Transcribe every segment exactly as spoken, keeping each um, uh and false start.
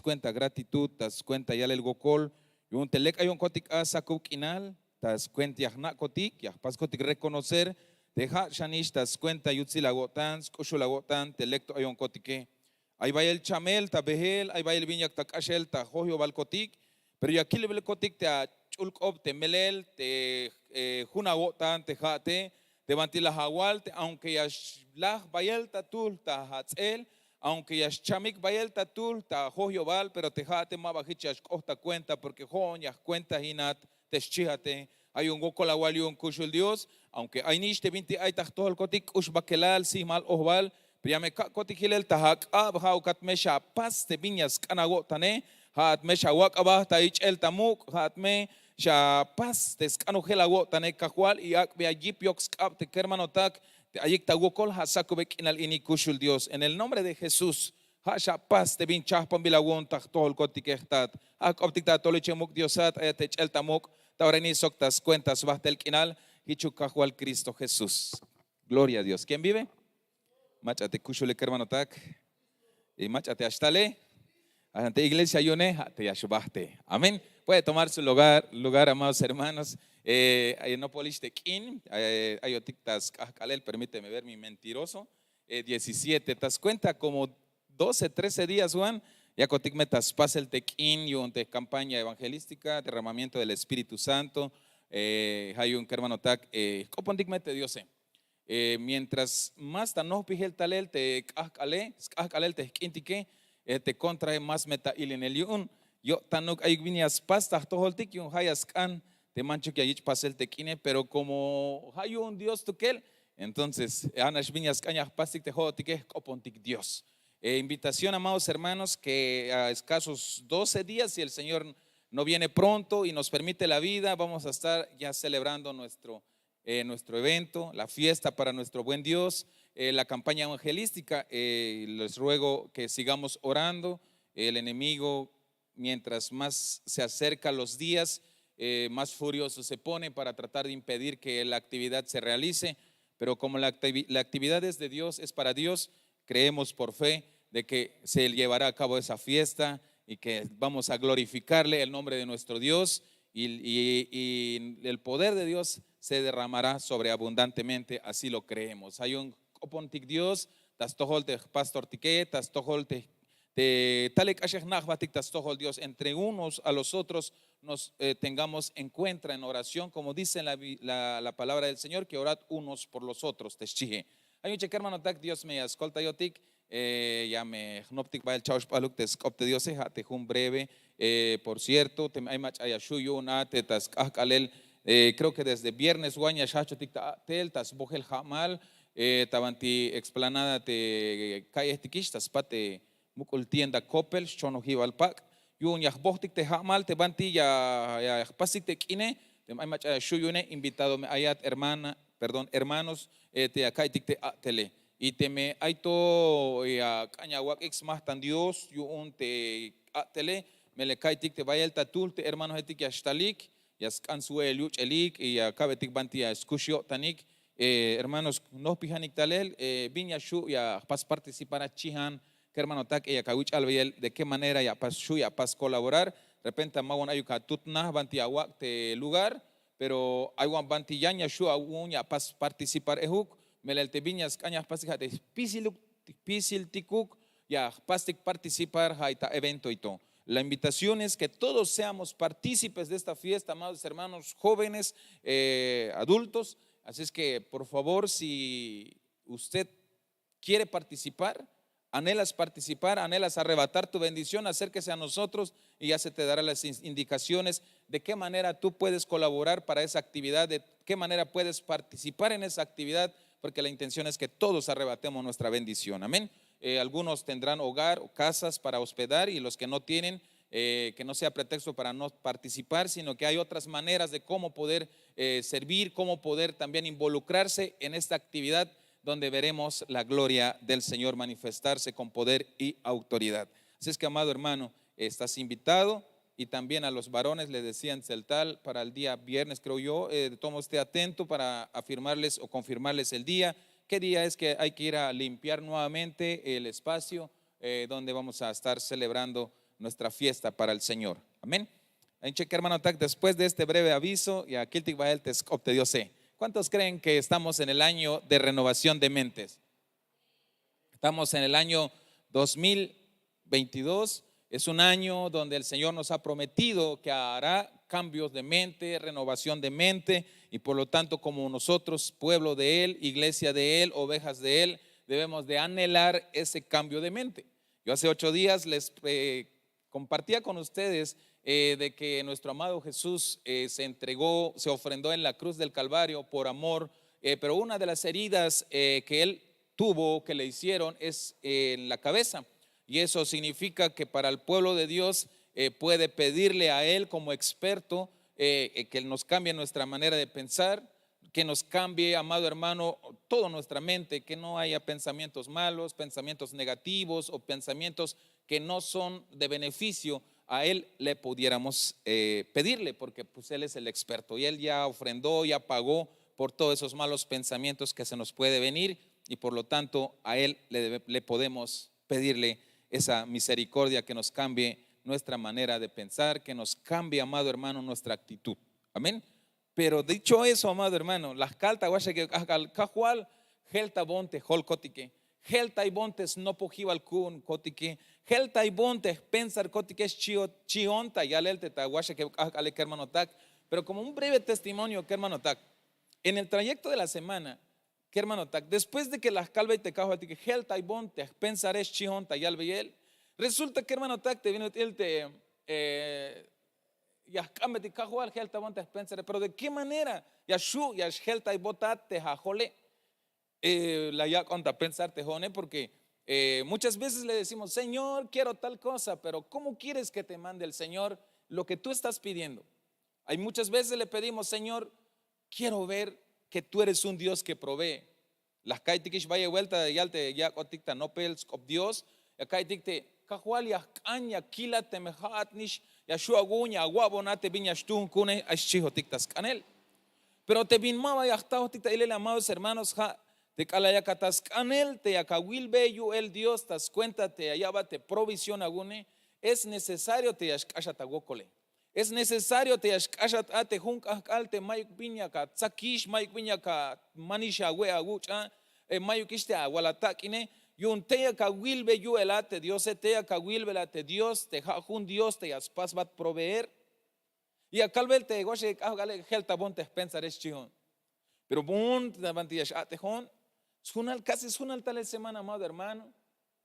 skuenta gratitud, ta skuenta yalel wokol yu'un te lek ayonkotik a sakub k'inal, ta skuenta ya jna'kotik, ya jpaskotik reconocer te ja' xanix ta skuenta yutsil awo'tan, sk'uxul awo'tan te lek to ayonkotike. Ay bayel chamel ta beel, ay bayel bin yak ta k'axel ta joyjobalkotik, pero ya kilbelkotik te ach'ul k'op te melel te jun awo'tan te ja'ate. Te banti la awal te aunque ya xlaj bayel ta tuhl ta ats'el, aunque ya xchamik bayel ta tuhl ta joyjobal, pero te ja'ate ma ba jich ya xk'oht ta kuenta, porke jo'on ya jkuentajinat te xchijate. Ay yu'un wokol awal yu'un kuxul Dios, aunque ay nix te bintik ay ta jtojolkotik, k'ux bakelal, sijmal ojbal, pero ya me kak'kotik jilel ta ak'ab, ja'ukat me xapas te bin ya sk'an awo'tane. Ja'at me xawak' aba ta ich'el ta muk', ja'at me xapas te sk'anojel awo'tane Kajwal, y ak'be ya yip yok sk'ab te kermanotak te ayik ta wokol, ja' sakube k'inal ini kuxul Dios, en el nombre de Jesús. Ja' xapas te bin chajpanbil awu'un ta jtojolkotike jtat. Ja' jk'optik ta atoliche muk' Diosat, ayat te ch'el ta muk', ta ora ini sok ta skuenta sbajtel k'inal, jichuk Kajwal Cristo Jesús. Gloria a Dios. ¿Quién vive? Mach'a te kuxule kermanotak. Y mach'a te ya xtale. Te iglesia yu'une ja' te ya xbajte. Amén. Puede tomar su lugar, lugar, amados hermanos. Eh, ay, no polix te k'in, eh, ayotik ta sk'ajk'alel, permíteme ver mi mentiroso. Eh, diecisiete, ta skuenta como doce, trece días, Juan, yakotik me ta spasel te k'in yu'un te campaña evangelística, derramamiento del Espíritu Santo. Eh, ja' yu'un kermanotak, eh, jk'opontik me te Diose. Eh, mientras más ta nojpijel talel te k'ajk'ale, sk'ajk'alel te jk'intike, eh, te contrae más me ta ilinel yu'un. Yo'tanuk ayuk bin ya spas ta jtojoltik yu'un ja' ya sk'an te manchuk ya yich' pasel te k'ine, pero como ja' yu'un Dios stukel, entonces, eh, ja'nax bin ya sk'an ya jpastik te jo'otike, jk'opontik Dios. Eh, invitación, amados hermanos, que a escasos doce días, si el Señor no viene pronto y nos permite la vida, vamos a estar ya celebrando nuestro, eh, nuestro evento, la fiesta para nuestro buen Dios, eh, la campaña evangelística. Eh, les ruego que sigamos orando. El enemigo, mientras más se acerca los días, eh, más furioso se pone para tratar de impedir que la actividad se realice. Pero como la activi-, la actividad es de Dios, es para Dios, creemos por fe de que se llevará a cabo esa fiesta y que vamos a glorificarle el nombre de nuestro Dios y, y, y el poder de Dios se derramará sobreabundantemente, así lo creemos. Ay yu'un jk'opontik Dios ta stojol te jpastortike, ta stojol te, te talel k'axel jna' jbatik ta stojol Dios, entre unos a los otros nos, eh, tengamos en cuenta en oración, como dice la, la, la palabra del Señor, que orad unos por los otros, te xchie. Ay yu'un che kermanotak, Dios me ya skoltayotik, eh, ya me jnoptik bahel cha'oxp'aluk te sk'op te Diose, ja' te jun breve. Eh, por cierto, teme ay mach'a ya xju' yu'un a te ta sk'ajk'alel, eh, creo que desde viernes wan ya xjajchotik ta a'tel ta sbojel ja'mal, eh, ta banti explanada te ka'iyejtikix ta spat te muk'ul tienda Coppel, xchonojibal pak'. Yu'un ya jbojtik te ja'mal, te banti ya, ya jpastik te k'ine, teme ay mach'a ya xju' yu'une, invitado me ayat, hermana, perdón, hermanos, eh, te ya ka'iytik te a'tele. Y teme ay to ya ak'an ya awak'ik smajtan Dios yu'un te a'tele, melel ka'iytik te bayel ta tuhl te hermanojetik ya xtalik, ya sk'an swe'el yuch'elik y ya ka'betik banti ya skux yo'tanik. Eh, hermanos, nojpijanik talel, eh, bin ya xju' ya jpas participar a chijan kermanotak, eh, yak awich' albeyel de qué manera ya pas xju' ya pas colaborar. Repente ma wan ayuk atut na banti ya awak' te lugar, pero ay wan banti yan ya xju' awu'un ya pas participar ejuk. Melel te bin ya sk'an ya jpastik ja' te jpisiluk, jpisiltikuk ya jpastik participar ja' ay ta evento y to. La invitación es que todos seamos partícipes de esta fiesta, amados hermanos, jóvenes, eh, adultos. Así es que, por favor, si usted quiere participar, anhelas participar, anhelas arrebatar tu bendición, acérquese a nosotros y ya se te dará las in-, indicaciones de qué manera tú puedes colaborar para esa actividad, de qué manera puedes participar en esa actividad, porque la intención es que todos arrebatemos nuestra bendición. Amén. Eh, algunos tendrán hogar o casas para hospedar y los que no tienen, eh, que no sea pretexto para no participar, sino que hay otras maneras de cómo poder, eh, servir, cómo poder también involucrarse en esta actividad donde veremos la gloria del Señor manifestarse con poder y autoridad. Así es que, amado hermano, estás invitado. Y también a los varones les decían el tal para el día viernes, creo yo, eh, de todo modo esté atento para afirmarles o confirmarles el día. ¿Qué día es que hay que ir a limpiar nuevamente el espacio, eh, donde vamos a estar celebrando nuestra fiesta para el Señor. Amén. Entonces, hermanotak, después de este breve aviso, ya kiltik bahel te sk'op te Diose. ¿Cuántos creen que estamos en el año de renovación de mentes? Estamos en el año dos mil veintidós. Es un año donde el Señor nos ha prometido que hará cambios de mente, renovación de mente, y por lo tanto, como nosotros, pueblo de Él, iglesia de Él, ovejas de Él, debemos de anhelar ese cambio de mente. Yo hace ocho días les eh, compartía con ustedes eh, de que nuestro amado Jesús eh, se entregó, se ofrendó en la cruz del Calvario por amor, eh, pero una de las heridas eh, que él tuvo, que le hicieron, es eh, en la cabeza. Y eso significa que para el pueblo de Dios eh, puede pedirle a él como experto eh, eh, que nos cambie nuestra manera de pensar, que nos cambie, amado hermano, toda nuestra mente, que no haya pensamientos malos, pensamientos negativos o pensamientos que no son de beneficio. A él le pudiéramos eh, pedirle, porque pues él es el experto y él ya ofrendó, ya pagó por todos esos malos pensamientos que se nos puede venir, y por lo tanto a él le, debe- le podemos pedirle esa misericordia, que nos cambie nuestra manera de pensar, que nos cambie, amado hermano, nuestra actitud. Amén. Pero dicho eso, amado hermano, la jkal ta waxakeb k'ajk'al Kajwal, jel ta bon te jolkotike, jel ta ay bon te snopojibal ku'unkotike, jel ta ay bon te jpensarkotike xchi'on ta yalel te ta waxakeb k'ajk'ale, kermanotak. Pero como un breve testimonio, kermanotak, en el trayecto de la semana, kermanotak, después de que la jkalbey te Kajwaltike jel ta ay bon te jpensare xchi'on ta yalbeyel, resulta, kermanotak, te bin ut'il te eh, ya jk'anbetik Kajwal, jel ta bon te jpensare, pero ¿de qué manera? Ya xu' ya xjel ta ay botat te ajole. Eh, la yak'on ta pensar te jo'one, porque eh, muchas veces le decimos, Señor, quiero tal cosa, pero ¿cómo quieres que te mande el Señor lo que tú estás pidiendo? Hay muchas veces le pedimos, Señor, quiero ver que tú eres un Dios que provee. La jka'iytikix bayel buelta yal te yak'otik ta nopel sk'op Dios, ya ka'iytik te Kajwal, ya jk'an ya kilat teme ja'at nix ya xu' awu'un ya awa'bon a te bin ya xtuhun ku'une, ay xchihotik ta sk'anel. Pero te bin ma ba ya jtahotik ta ilel, amados hermanos, ja' te k'alal yak ata sk'anel te yak awilbe yu'el Dios ta skuenta te ya ya'bat te provisión awu'une, es necesario te ya xk'axat awokole. Es necesario te ya xk'axat a te jun k'ajk'al te mayuk bin yak atsakix, mayuk bin yak amanix awe' awuch' a, mayukix te awal atak'ine. Yu'un tey yak awilbe yu'el a te Diose, tey yak awilbel a te Dios te ja' jun Dios te ya spasbat proveer. Y ya kalbel te waxakeb k'ajk'ale, jel ta bon te jpensare xchi'on. Pero bon ta banti ya x-a'tejon sjunal, casi sjunal talel semana, amado hermano,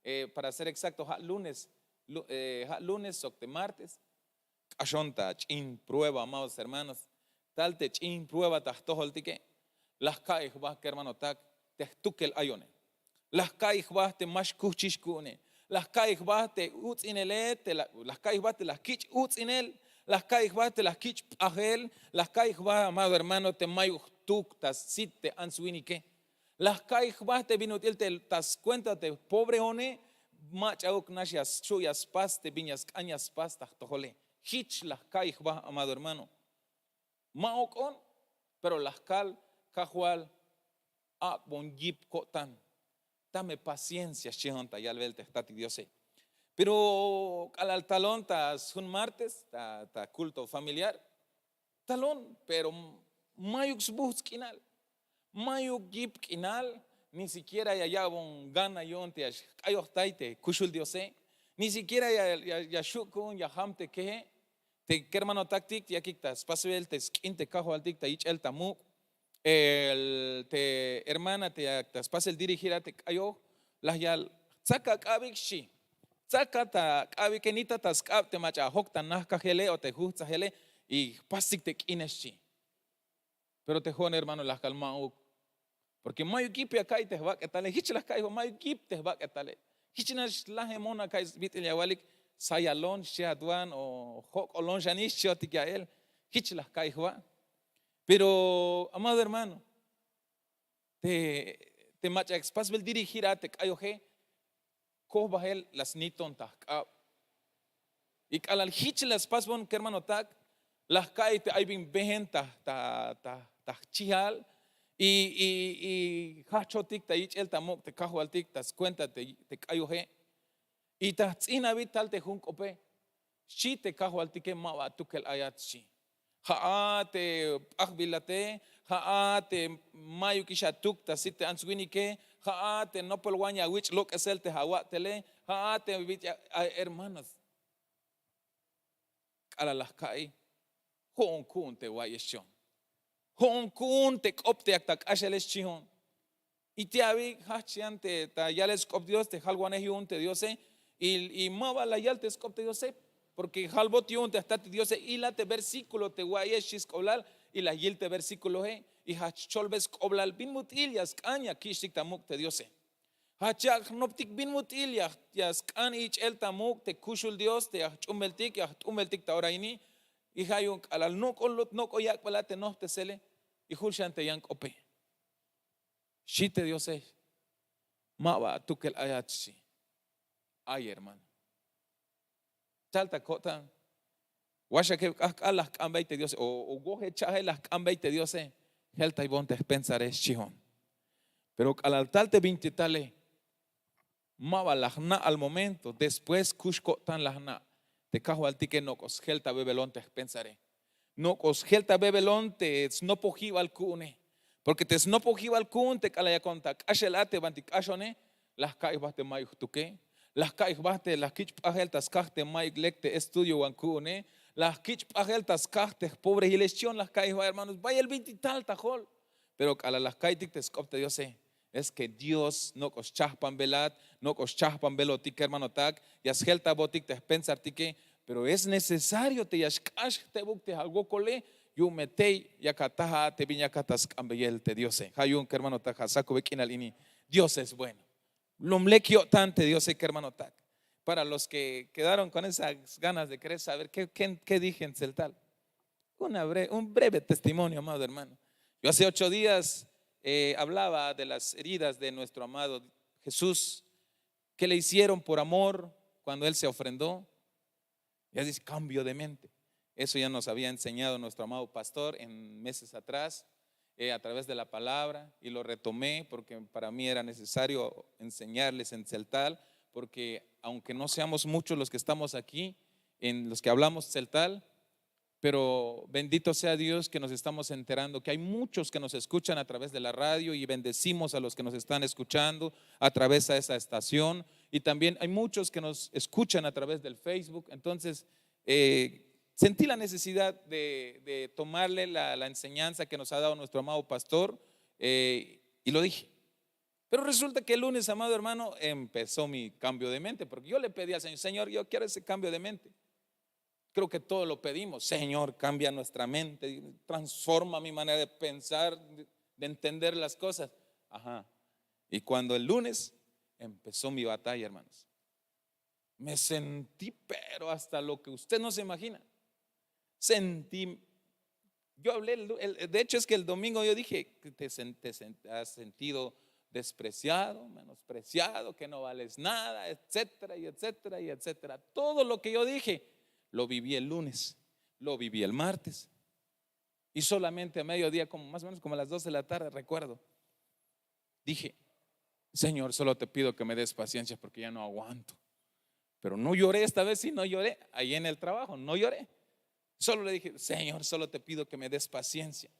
eh, para ser exacto, ja' lunes, lu- eh, ja' lunes sok te martes, k'axon ta ch'in prueba, amados hermanos. Tal te ch'in prueba ta jtojoltike, la jka'iy jba, kermanotak, te jtukel ayone. La jka'iy jba te ma xkuhchix ku'une. La jka'iy jba te uts'inele, te la la jka'iy jba te la jkich' uts'inel. La jka'iy jba te la jkich' p'ajel. La jka'iy jba, amado hermano, te mayuk jtuk ta sit te ants winike. La jka'iy jba te bin ut'il te ta skuenta te jpobreone mach'auk nax ya xu' ya spas te bin ya sk'an ya spas ta jtojole. Jich la jka'iy jba, amado hermano. Ma ok'on, pero la jkal Kajwal, ak'bon yip ko'tan. Dame paciencia, xchi'on ta yalbel te jTatik Diose. Pero k'alal talon ta sjun martes ta, ta culto familiar, talon, pero mayuk sbuhts' k'inal. Mayuk yip k'inal, ni siquiera ya ya'bon gana yu'un te ya xk'ayojtay te kuxul Diose, ni siquiera ya, ya, ya xu' ku'un ya jam te keje. Te kermanotaktik yakik ta spasbel te sk'in te Kajwaltik ta yich'el ta muk'. El te hermana te yak ta spasel dirigir a te k'ayoj, la yal, tsak ak'abik, xchi. Tsaka ta ak'abike, nita ta sk'ab te mach'a ajok ta najkajele o te jujtsajele, y jpastik te k'ine, xchi. Pero te jo'on, hermano, la jkal ma'uk. Porque mayuk yip ya ka'iy te jbak'etale, jich la jka'iy jba, mayuk yip te jbak'etale. Jich nax lajemon aka'iy bit'il ya awalik, sayalon xchihat wan o jok'olon xanix xchihotik ya'el. Jich la jka'iy jba. Pero, amado hermano, te, te mach'a yak spasbel dirigir a te k'ayoje, kojbajel la sniton ta jk'ab. Y k'alal jich la spasbon, kermanotak, la jka'iy te ay bin behen ta, ta, ta, ta jchihal, y, y, y jajchotik ta yich'el ta muk' te Kajwaltik ta skuenta te, te k'ayoje. Y ta jts'in abi tal te jun k'ope. Xchi te kajwaltike, ma ba atukel ayat, xchi. Ja'a te p'ajbilate, ja'a te mayukix atuk ta sit te ants winike, ja'a te nopol wan ya awich' lok'esel te awa'tele, ja'a te bit'il ay hermanos. K'alal la jka'i, ju'un ku'un te wa'iyex chion. Ju'un ku'un te k'op te yak ta k'axelex, xchi jo'on. Y te abi jajch yan te ta yalel sk'op Dios te jalwanej yu'un te Diose. Y ma ba la yal te sk'op te Diose, porque jalbot yu'un te jtat Diose. Ila te versíkulo te wa'iyex, xchi sk'oblal. Y la yil te versíkuloe y jajch cholbe sk'oblal bin mut'il ya sk'an ya kich'tik ta muk' te Diose. Jajch ya jnoptik bin mut'il ya sk'an ich'el ta muk' te kuxul Dios te ya jch'uunbeltik, ya jt'uunbeltik ta ora ini. Y ja' yu'un k'alal nok'o lot nok'o yak'bal a te nojptesele, y jul xan te yan k'ope. Xchi te Diose, ma ba atukel ayat, xchi. Ay hermano, tal ta ko'tan. Waxakeb k'ajk'al la jk'anbey te Diose, o woje cha'je la jk'anbey te Diose. Jeltaybon te jpensare, xchi jo'on. Pero k'alal tal te binti tale, ma ba la jna' al momento, después kux ko'tan la jna' te kajwaltike nok'o sjeltabebelon te jpensare. Nok'o sjeltabebelon te snopojibal ku'une. Porque te snopojibal ku'un te k'alal yakon ta k'axel a te banti k'axone, la jka'iy jba te mayuk jtuke, la jka'iy jba te la jkich' p'ajel ta skaj te mayuk lek te estudiowan ku'une, la jkich' p'ajel ta skaj te jpobrejile, xchi jo'on, la jka'iy jba hermanos, bayel binti tal ta jol. Pero k'alal la jka'iytik te sk'op te Diose, es que Dios nok'o schajpanbelat, nok'o schajpanbelotik kermanotak, ya sjeltabotik te jpensartike. Pero es necesario te ya xk'ax jtebuk te awokole, yu'un me tey yak ataj a te bin yak ataj sk'anbeyel te Diose. Ja' yu'un kermanotak, ja' sakube k'inal ini. Dios es bueno. Lom lek yo'tan te Diose kermanotak. Para los que quedaron con esas ganas de querer saber qué, qué, qué dije en tseltal. Una bre- un breve testimonio, amado hermano. Yo hace ocho días eh, hablaba de las heridas de nuestro amado Jesús, que le hicieron por amor cuando él se ofrendó. Ya dice, cambio de mente. Eso ya nos había enseñado nuestro amado pastor en meses atrás, eh, a través de la palabra, y lo retomé porque para mí era necesario enseñarles en tseltal, porque aunque no seamos muchos los que estamos aquí, en los que hablamos tseltal, pero bendito sea Dios que nos estamos enterando que hay muchos que nos escuchan a través de la radio y bendecimos a los que nos están escuchando a través de esa estación. Y también hay muchos que nos escuchan a través del Facebook. Entonces, eh, sentí la necesidad de, de tomarle la, la enseñanza que nos ha dado nuestro amado pastor, eh, y lo dije. Pero resulta que el lunes, amado hermano, empezó mi cambio de mente, porque yo le pedí al Señor, Señor, yo quiero ese cambio de mente. Creo que todo lo pedimos. Señor, cambia nuestra mente, transforma mi manera de pensar, de, de entender las cosas. Ajá. Y cuando el lunes empezó mi batalla, hermanos, me sentí, pero hasta lo que usted no se imagina. Sentí, yo hablé, el- el- de hecho es que el domingo yo dije, que te, sen- te sen- has sentido despreciado, menospreciado, que no vales nada, etcétera, y etcétera, y etcétera. Todo lo que yo dije, lo viví el lunes, lo viví el martes. Y solamente a mediodía, como más o menos como a las dos de la tarde, recuerdo, dije, Señor, solo te pido que me des paciencia porque ya no aguanto. Pero no lloré esta vez, sí, no lloré. Ahí en el trabajo, no lloré. Solo le dije, Señor, solo te pido que me des paciencia.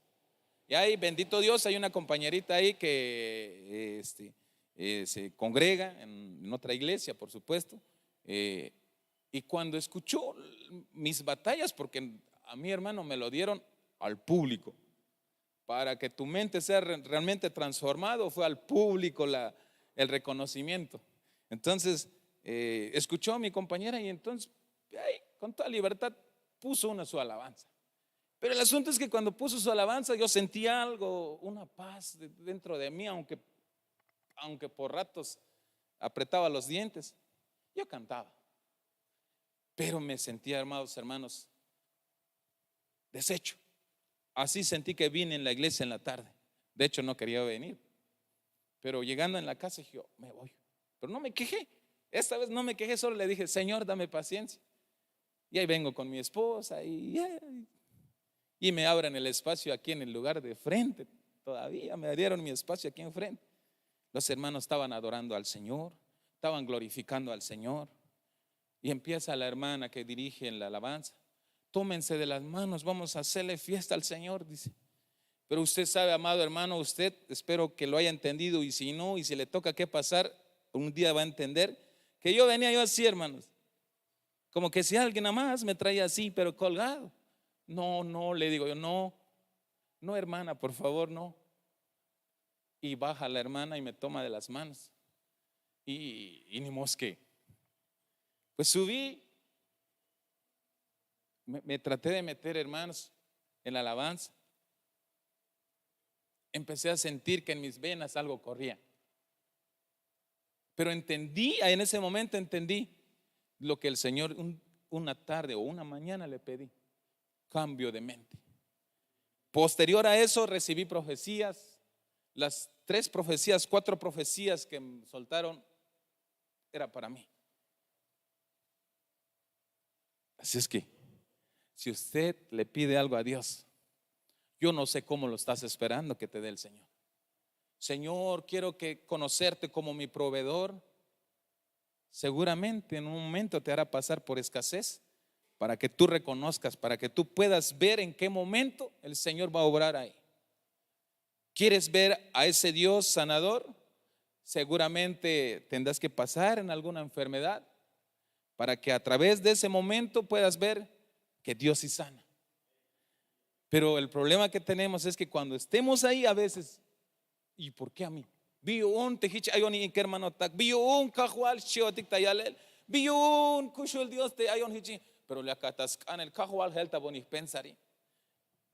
Y ahí, bendito Dios, hay una compañerita ahí que este, eh, se congrega en, en otra iglesia, por supuesto. Eh, y cuando escuchó mis batallas, porque a mi hermano me lo dieron al público, para que tu mente sea re- realmente transformado, fue al público la- el reconocimiento. Entonces, eh, escuchó a mi compañera y entonces, ahí, con toda libertad, puso una su alabanza. Pero el asunto es que cuando puso su alabanza, yo sentí algo, una paz de- dentro de mí, aunque, aunque por ratos apretaba los dientes, yo cantaba. Pero me sentía, amados hermanos, deshecho. Así sentí que vine en la iglesia en la tarde. De hecho, no quería venir. Pero llegando en la casa, dije, me voy. Pero no me quejé. Esta vez no me quejé, solo le dije, Señor, dame paciencia. Y ahí vengo con mi esposa y, y me abren el espacio aquí en el lugar de frente. Todavía me dieron mi espacio aquí enfrente. Los hermanos estaban adorando al Señor, estaban glorificando al Señor. Y empieza la hermana que dirige la alabanza: "Tómense de las manos, vamos a hacerle fiesta al Señor", dice. Pero usted sabe, amado hermano, usted, espero que lo haya entendido, y si no, y si le toca que pasar, un día va a entender que yo venía yo así, hermanos. Como que si alguien nada más me traía así, pero colgado. "No, no", le digo yo, "no, no, hermana, por favor, no". Y baja la hermana y me toma de las manos. Y, y ni mosque. Pues subí, me, me traté de meter, hermanos, en la alabanza. Empecé a sentir que en mis venas algo corría. Pero entendí, en ese momento entendí lo que el Señor un- una tarde o una mañana le pedí: cambio de mente. Posterior a eso recibí profecías. Las tres profecías, cuatro profecías que soltaron era para mí. Así es que, si usted le pide algo a Dios, yo no sé cómo lo estás esperando que te dé el Señor. "Señor, quiero que conocerte como mi proveedor". Seguramente en un momento te hará pasar por escasez para que tú reconozcas, para que tú puedas ver en qué momento el Señor va a obrar ahí. ¿Quieres ver a ese Dios sanador? Seguramente tendrás que pasar en alguna enfermedad para que a través de ese momento puedas ver que Dios sí sana. Pero el problema que tenemos es que cuando estemos ahí, a veces, "¿Y por qué a mí?". Bi yu'un te jich ayon, kermanotak, bi yu'un Kajwal xchi'otik ta yalel, bi yu'un kuxul Dios te ayon jich. Pero la ka ta sk'an el Kajwal, jel ta bon ijpensari.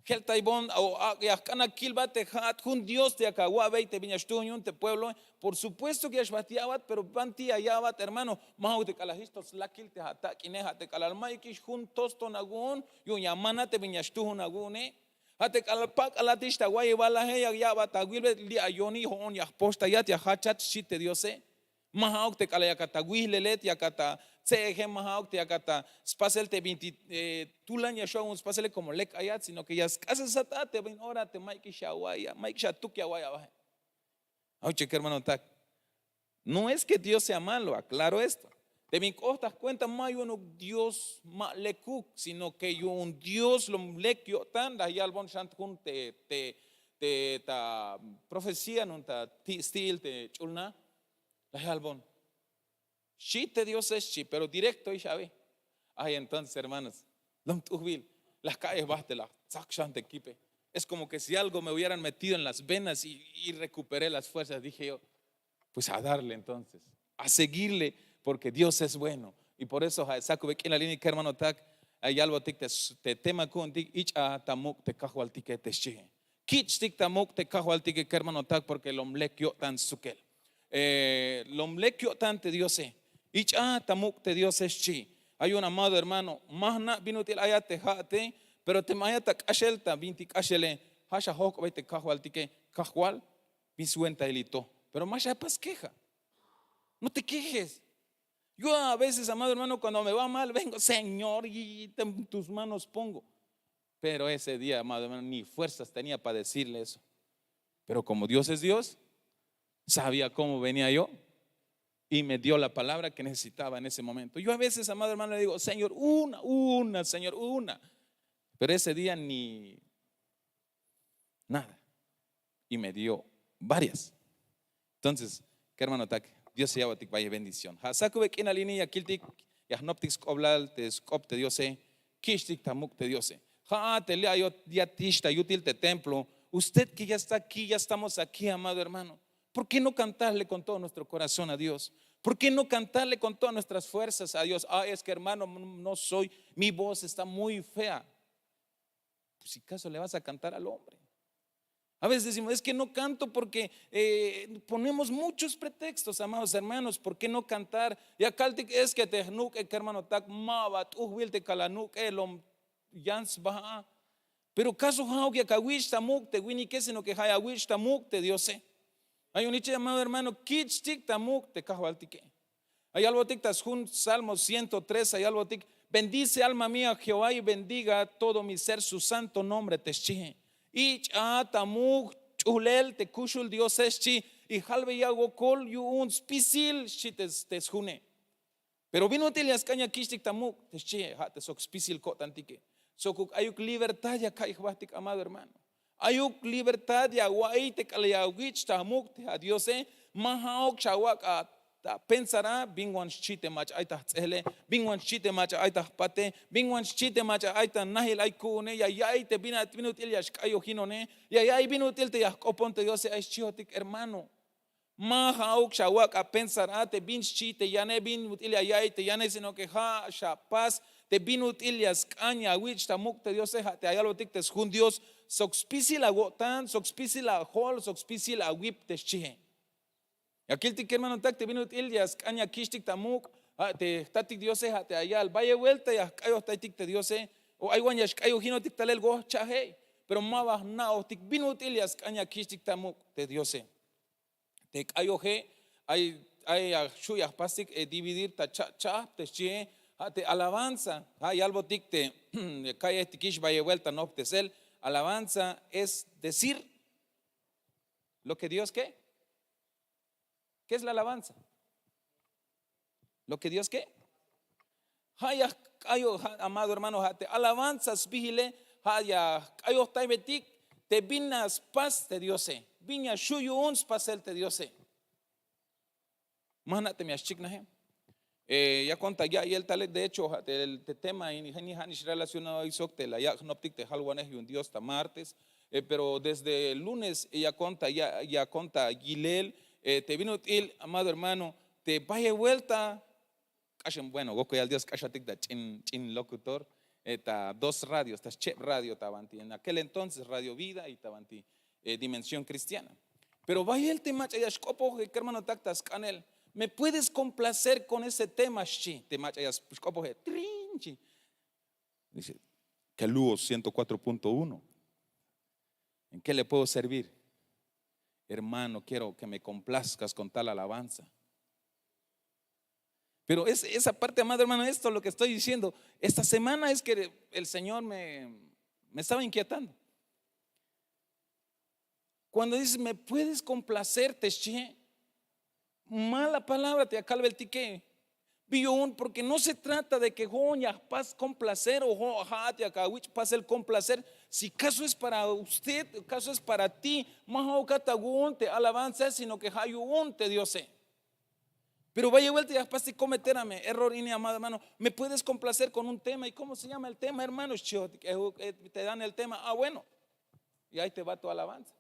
Jel ta bon, o a- ya jk'an akilbat te ja'at jun Dios te yak awa'bey te bin ya xtuhun yu'un te pueblo. Por supuesto que ya xbajt ya'bat, pero banti ya ya'bat, hermano. Ma ja'uk te k'alal jich to slakil te ja' tak'ine, ja' te k'alal ma'yukix jun toston awu'un yu'un ya mana te bin ya xtuhun awu'une. Ja' te k'alal pak'alatix ta wayibalaje, ya ya'bat awilbey li' ayoni, jo'on ya jpoxtayat, ya jachat, xchi te Diose. Ma ja'uk te k'alal yakat ta wijlelet, yakat ta tse'eje, ma ja'uk te yakat ta spasel te binti, eh, tulan ya xju' awu'un spasele como lek ayat, sino que ya sk'asesat a te bin ora te ma'yukix ya awa'iy a, ma'yukix atuk ya awa'iy abaje. Auche, kermanotak, no es que Dios sea malo, aclaro esto. Te bin k'ot ta jcuenta ma yu'unuk Dios ma lekuk, sino que yu'un Dios lom lek yo'tan. La yalbon xan jun te, te, te ta profecía, yu'un ta ti' sti'il te ch'ulna. La yalbon: "Xchi te Diose", xchi, pero directo ix abi. Ay, entonces, hermanos, lom t'ujbil, la jka'yej bajt te la jtsak xan te kipe. Es como que si algo me hubieran metido en las venas y, y recuperé las fuerzas, dije yo. Pues a darle entonces, a seguirle, porque Dios es bueno. Y por eso ja' sakube k'inal ini, kermanotak, ay yalbotik te, te tema ku'untik: "Ich'a ta muk' te Kajwaltike", te xchi. Kich'tik ta muk' te Kajwaltike, kermanotak, porque lom lek yo'tan stukel. Eh, lom lek yo'tan te Diose. "Ich'a ta muk' te Diose", xchi. Ay un amado hermano, ma jna' bin ut'il ayat te ja'ate, pero teme ayat ta k'axel, ta bintik k'axele, ja' xajojk'obey te Kajwaltike: "Kajwal, bin swentail to", pero ma xapas queja. No te quejes. Yo a veces, amado hermano, cuando me va mal, vengo: "Señor, y en tus manos pongo". Pero ese día, amado hermano, ni fuerzas tenía para decirle eso. Pero como Dios es Dios, sabía cómo venía yo y me dio la palabra que necesitaba en ese momento. Yo a veces, amado hermano, le digo: "Señor, una, una, Señor, una". Pero ese día ni nada. Y me dio varias. Entonces, kermanotak, Dios ya ya'botik bayel bendición. Ja' sakube k'inal ini ya kiltik, ya jnoptik sk'oblal te sk'op te Diose, kich'tik ta muk' te Diose. Ja'at te li' ayot yatix ta yutil te templo. Usted que ya está aquí, ya estamos aquí, amado hermano, ¿por qué no cantarle con todo nuestro corazón a Dios? ¿Por qué no cantarle con todas nuestras fuerzas a Dios? "Ah, es que, hermano, no soy, mi voz está muy fea". Pues si caso le vas a cantar al hombre. A veces decimos: "Es que no canto porque, eh, ponemos muchos pretextos, amados hermanos, ¿por qué no cantar?". Ya kaltik: "Es que te jnuk'e, kermanotak, ma ba t'ujbil te kal anuk'e, lom yan sba a". Pero caso ja'uk yak awich' ta muk' te winike, sino que ja' ya awich' ta muk' te Diose. Ay un iche, amado hermano, kich'tik ta muk' te Kajwaltike. Ay albotik ta sjun Salmo ciento tres, ay albotik: "Bendice, alma mía, a Jehová, y bendiga todo mi ser su santo nombre", te xchi. "Ich'a ta muk' ch'ulel te kuxul Diose", xchi, "y jalbeya wokol yu'un spisil", xchi te, te sjune. Pero bin ut'il ya sk'an ya kixtik ta muk' te xchihe, ha' te sok spisil ko'tantike. Sokuk ayuk libertad ya ka'iy jbahtik, amado hermano. Ayuk libertad ya awa'iy te k'alal ya awich' ta muk' te adiose. Ma ha'uk xawak' a ta pensar a bin wan xchi te mach'a ay ta jts'ehle, bin wan xchi te mach'a ay ta jpate, bin wan xchi te mach'a ay ta najil ay ku'une. Ya ya'iy te bin ut'il ya xk'ayojinone, ya ya'iy bin ut'il te ya jk'opon te diose ay xchihotik, hermano. Ma ha'uk xawak' a pensar a te bin xchi te yane, bin ut'il ya ya'iy te yane, sino ke ha' xapas te bin ut'il ya sk'an ya awich' ta muk' te diose. Ha' te ayalbotik te sjun dios sok spisil awo'tan, sok spisil ajol, sok spisil awip te xchihe. Ya kiltik kermanotak te bin ut'il ya sk'an ya kixtik ta muk', ha' te jtatik diose ha' te ayal bayel buelta ya jk'ayojtaytik te diose, o ay wan ya xk'ayojinotik talel wohchajey. Pero ma ba jna'ojtik bin ut'il ya sk'an ya kixtik ta muk' te diose. Te k'ayoje ay ay ya xhu' ya jpastik dividir ta cha'cha'ab te xchihe. Ha' te alabanza ha' yalbotik te ka'yejtikix bayel buelta noptesel. Alabanza es decir lo ke dios ke. Ke es la alabanza? Lo ke dios ke. Ha' ya jk'ayoj, amado hermano, ha' te alabanza sbihile ha' ya jk'ayojtaybetik te bin a spas te diose, bin ya xhu' yu'un spasel te diose. Ma jna' teme ya xchiknaje. Yakon ta ya'iyel tale, de hecho ha' te tema ini ha' nix relacionado ay sok te la yak' jnoptik te jalwanej yu'un dios ta martes. Pero desde lunes yakon ta yakon ta yilel te bin ut'il, amado hermano, te bayel buelta k'axem, bueno, wokol yal dios k'axatik ta ch'in ch'in locutor, ta dos radios, ta scheb radio ta banti en aquel entonces radio vida y ta banti dimensión cristiana. Pero bayel te mach'a ya xk'opoj kermanotak ta sk'anel, me puedes komplacer kon ese tema xchi te mach'a ya xk'opoje trin xchi. Dice, ke luos ciento cuatro punto uno, en ke le puedo servir? Hermano, quiero ke me komplazkas kon tal alabanza. Pero esa parte, amado hermano, esto lo ke estoy diciendo, esta semana es ke el señor me estaba inkietando. Kuando dices me puedes komplacer te xchihe, mala palabra te ya kalbeltike. Bi yu'un porke no se trata de ke ho'on ya jpas komplacer o ho'on ha'at ya kawich' pasel komplacer. Si kaso es para usted, kaso es para ti, ma ha'ukat awu'un te alabanza sino ke ha' yu'un te diose. Pero bayel buelta ya jpastik kometer a me error ini, amado hermano, me puedes komplacer kon un tema y komo se llama el tema hermano xchihotik, te dan el tema a bueno. Y ay te ba to alabanza.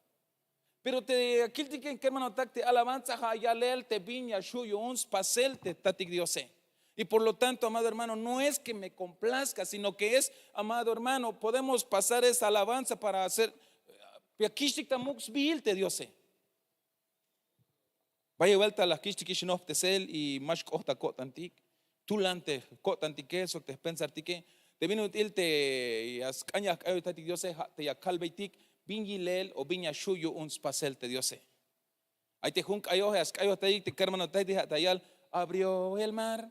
Pero te akiltik kermanotak te alabanza ha' yalel te bin ya xhu' yu'un spasel te tatik diose. Y por lo tanto, amado hermano, no es ke me komplazka sino ke es, amado hermano, podemos pasar esa alabanza para hacer ya kixtik ta muk' sbihil te diose. Bayel buelta la jkich'tikix nojptesel y ma xk'oht ta ko'tantik. Tulan te ko'tantike sok te jpensartike te bin ut'il te ya sk'an ya jk'ayojtaytik diose ha' te ya kalbeytik bin yilel o bin ya xhu' yu'un spasel te diose. Ay te jun k'ayoj ya sk'ayojtaytik te kermanotak te ha' ta yal, abrió el mar,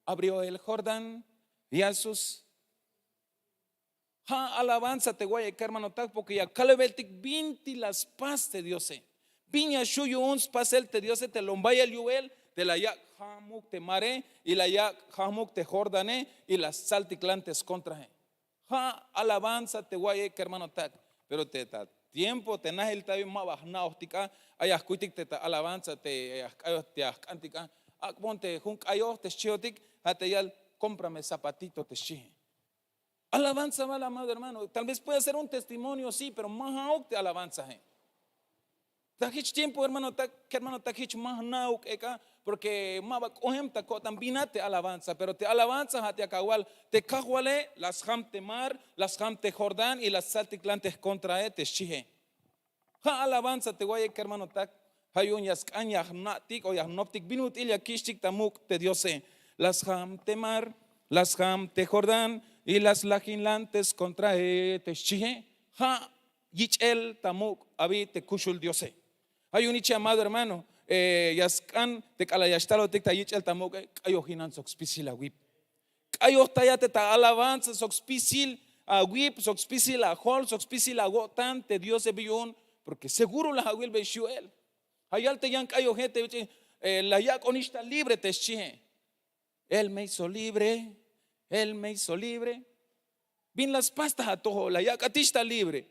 abrió el jordán, ya sus ha' alabanza te wa'iy kermanotak porke ya kalbeltik bintik la spas te diose, bin ya xhu' yu'un spasel te diose te lom bayel yu'el te la yak' jahmuk te mare y la yak' jahmuk te jordane y la stsaltiklan te skontrahe. Ha' alabanza te wa'iy kermanotak. Pero te ta tiempo te nahil ta bi ma ba jna'ojtik a. Ay ya jkuytik te ta alabanza te ya jk'antik a, ak'bon te jun k'ayoj te xchihotik, ha' te yal, komprame zapatito te xchihe. Alabanza bal, amado hermano, tal vez puede ser un testimonio si pero ma ha'uk te alabanzahe. Ta hich tiempo hermanotak kermanotak hich ma jna'uk ek'a, porke ma ba k'ohem ta ko'tan bin a te alabanza pero te alabanza ha' te yak awal, te kajwale la sjam te mar, la sjam te jordán y la stsaltiklan te jkontrahe te xchihe. Ha' alabanza te wa'iy kermanotak. Ha yu'un ya sk'an ya jna'tik o ya jnoptik bin ut'il ya kich'tik ta muk' te diose. La sjam te mar, la sjam te jordán, y la slajinlan te skontrahe te xchihe. Ha' yich'el ta muk' abi te kuxul diose. Ha yu'un iche, amado hermano, ya sk'an te k'alal ya xtalotik ta yich'el ta muk'e, k'ayojinan sok spisil awip. K'ayojtaya te ta alabanza sok spisil awip sok spisil ajol sok spisil awo'tan te diose bi yu'un, porke seguro la awilbeyex yu'el. Ha yal te yan k'ayoje te bich'in, la yak'onix ta libre te xchihe. Él me hizo libre, él me hizo libre. Bin la spas ta atojol, la yak'atix ta libre.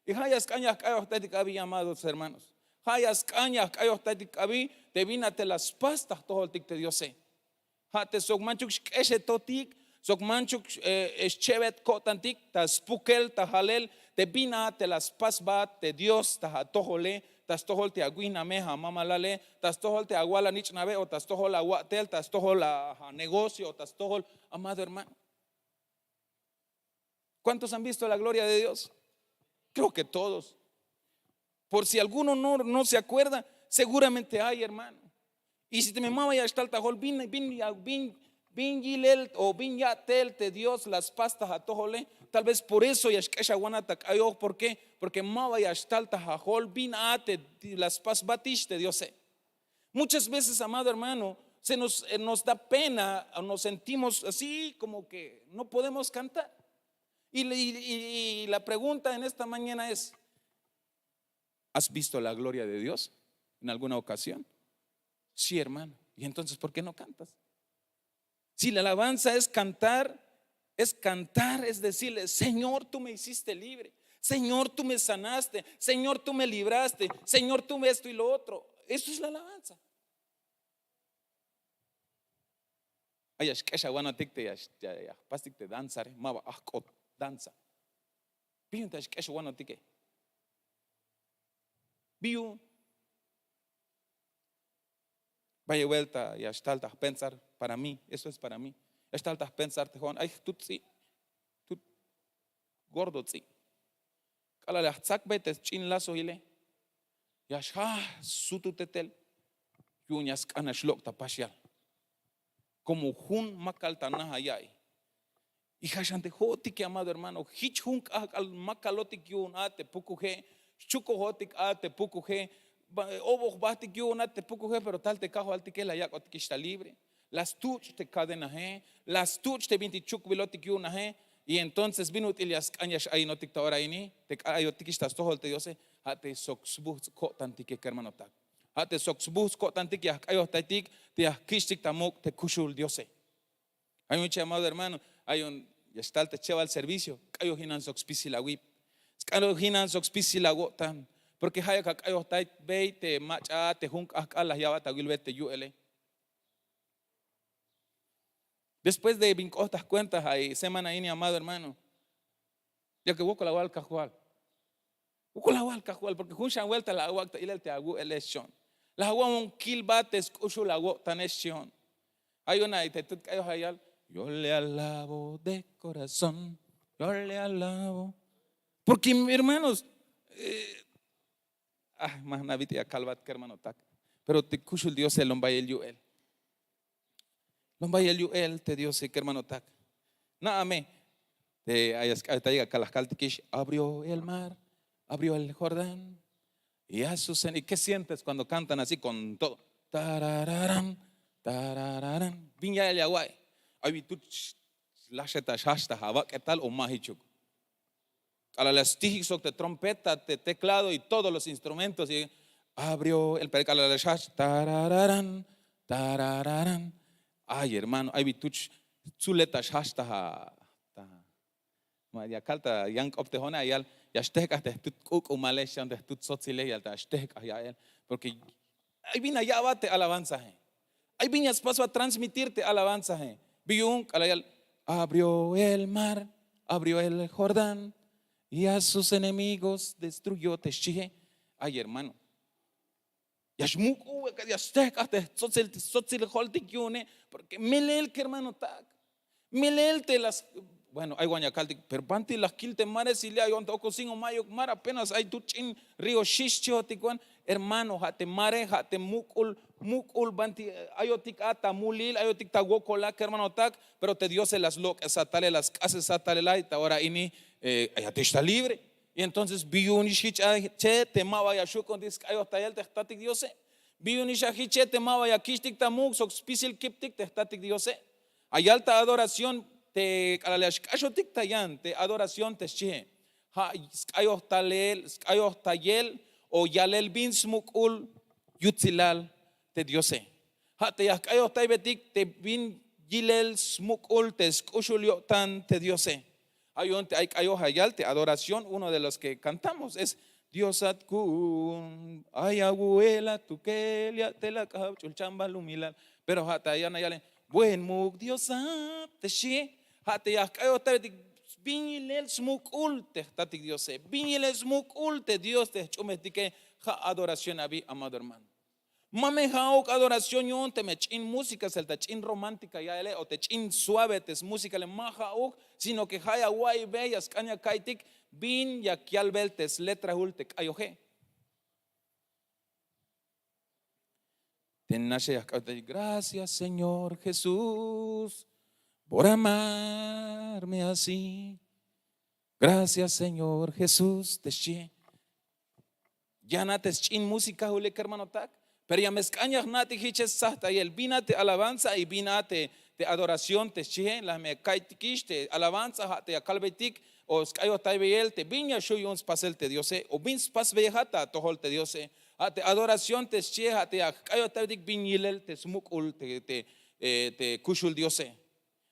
Y ja' ya sk'an ya jk'ayojtaytik abi, amados hermanos. Ja' ya sk'an ya jk'ayojtaytik abi te bin a te la spas ta jtojoltik te Diose. Ja' te sok manchuk xk'exetotik, sok manchuk xchebet ko'tantik ta spukel ta jalel te bin a te la spasbat te Dios ta atojole, ta stojol te awihname, amamalale, ta stojol te awal anich'nabe, o ta stojol awa'tel, ta stojol anegocio, o ta stojol, amado hermano. ¿Cuántos han visto la gloria de Dios? Creo que todos. Por si alguno no se acuerda, seguramente hay, hermano. Y si teme ma ba ya xtal ta jol bin bin yilel o bin ya'tel te Dios la spas ta atojole, tal vez por eso ya xk'exawanat ta k'ayoj. ¿Por qué? Porque ma ba ya xtal ta ajol bin a te la spasbatix te Diose. Muchas veces, amado hermano, se nos da pena o nos sentimos así como que no podemos cantar. Y la pregunta en esta mañana es: ¿has visto la gloria de Dios en alguna ocasión? Sí, hermano. ¿Y entonces por qué no cantas? Si la alabanza es cantar, es cantar, es decirle: Señor, tú me hiciste libre. Señor, tú me sanaste. Señor, tú me libraste. Señor, tú me esto y lo otro. Eso es la alabanza. Ay, ya xk'exawanotik te ya jpastik te danzare, ma ba ajk'ot danza. Bin yu'un te ya xk'exawanotike. Bin yu'un. Bayel buelta ya xtal ta jpensar para mí, eso es para mí. Ya xtal ta jpensar te jo'on ay jtut tz'i', jtut gordo tz'i'. K'alal ya jtsakbey te sch'in lazohile, ya xjaj sututetel. Yu'un ya sk'an ya xlok' ta paxial komo jun makal ta naja ya'i. Y ja' xan te jo'otike, amado hermano, jich jun k'ajk'al makalotik yu'un a te pukuje. Xchukojotik a te pukuje. Oboj jbajtik yu'un a te pukuje, pero tal te kajwaltike la yak'otikix ta libre. La stuch' te kadenaje, la stuch' te bintik chukbilotik yu'un aje. Y entonces bin ut'il ya sk'an ya x'ayinotik ta ora ini te k'al ayotikix ta stojol te diose. Ja' te sok sbujts' ko'tantike kermanotak. Ja' te sok sbujts' ko'tantik ya jk'ayojtaytik te ya jkich'tik ta muk' te kuxul diose. Ay mucha amado hermano, ay un ya xtal te chebal servicio, k'ayojinan sok spisil awip, sk'ayojinan sok spisil awo'tan. Porke ja' yak ak'ayojtay bey te mach'a te jun k'ajk'al la ya'bat awilbe te yu'ele. Después de bin k'oht ta jkuenta ay semana ini amado hermano, ya ke wokol awal kajwal. Wokol awal kajwal porke jun xan welta la awak' ta ilel te awu'ele xchi'on. La awa'on kilbat te sk'uxul awo'tane xchi'on. Ay una ay te tut k'ayoj ayal: yo le alabo de korazón, yo le alabo. Porke hermanos, ay ma jna' bit'il ya kalbat kermanotak. Pero te kuxul diose lom bayel yu'el. Lom bayel yu'el te diose kermanotak. Na'a me te ay ya sk'ayojtayik akal la jkaltikix: abrió el mar, abrió el jordán, ya sucen y ke sientes kuando kantan así kon todo? Tarararan, tarararan. Bin ya'el ya awa'i? Ay bi tut laxetax jaxta awak'etal o ma jichuk? K'alal la stijik sok te trompeta te teklado y todos los instrumentos y abrió el per k'alal la xjajch tarararan, tarararan. Ay hermano, ay bi tuch tzuletax jaxta a. Ma ya kal ta yan k'op te jo'one ayal: ya xtejk'aj te jtut k'uk'umale xan te jtut tzotzile yal ta xtejk'aj ya'el. Porke ay bin aya'bat te alabanzaje. Ay bin ya spasbat transmitir te alabanzaje. Bi yu'un k'alal yal: abrió el mar, abrió el jordán, y a sus enemigos destruyó te xchie. Ay hermano, ya xmuk'u ya stejk'aj te stsotzil joltik yu'une. Porke melel kermanotak, melel te las. Bueno, ay wan ya kaltik pero banti la jkil te mare si li' ayon ta okosin o mayuk mar apenas ay tut ch'in río xix xchihotik wan. Hermano, ja' te mare ja' te muk'ul, muk'ul banti ayotik a ta mulil ayotik ta wokola kermanotak. Pero te diose la slok'esat talel la sk'asesat talel ay ta ora ini. Ayatix ta libre. Y entonces bi yu'unix jich a che te ma ba ya xuk'untik sk'ayojtayel te jtatik diose. Bi yu'unix a jich che te ma ba ya kich'tik ta muk' sok spisil kiptik te jtatik diose. Ayal ta adoración te k'alal ya xk'axotik ta yan te adoración te xchihe, ja' sk'ayojtalel sk'ayojtayel o yalel bin smuk'ul yutsilal te diose. Ja' te ya jk'ayojtaybetik te bin yilel smuk'ul te sk'uxul yo'tan te Diose. Ay yu'un te ay k'ayoj ya yal te adoración, uno de los que cantamos es: Diosat ku'un, ay awu'el atukel, ya'tel ak'ab, ch'ul chambal umilal. Pero ja' te ya na yale: Buen muk' Diosat, te xchi. Ja' te ya jk'ayojtaybetik bin yilel smuk'ul te jtatik Diose, bin yilel smuk'ul te Dios te jch'uunbejtike. Ja' adoración abi, amado hermano. Ma me ja'uk adoración yu'un teme ch'in música, sel ta ch'in romántica ya yale, o te ch'in suave te smúsicale, ma ja'uk, sino que ja' ya awa'iybe, ya sk'an ya ka'iytik bin ya yalbel te sletrahul te k'ayoje. Te naxe ya jk'ayojtaytik: Gracias, Señor Jesús, por amarme así. Gracias, Señor Jesús, te xchi. Yan a te sch'in música jule, kermanotak. Pero ya me sk'an ya jna'tik jiche stsajtayel bin a te alabanza y bin a te, te adoración te xchie. La me ka'iytikix te alabanza, ja' te ya kalbeytik o sk'ayojtaybeyel te bin ya xju' yu'un spasel te Diose o bin spasbeyejat ta atojol te Diose. Ja' te adoración te xchie, ja' te ya jk'ayojtaybeytik bin yilel te smuk'ul te, te, eh, te kuxul Diose.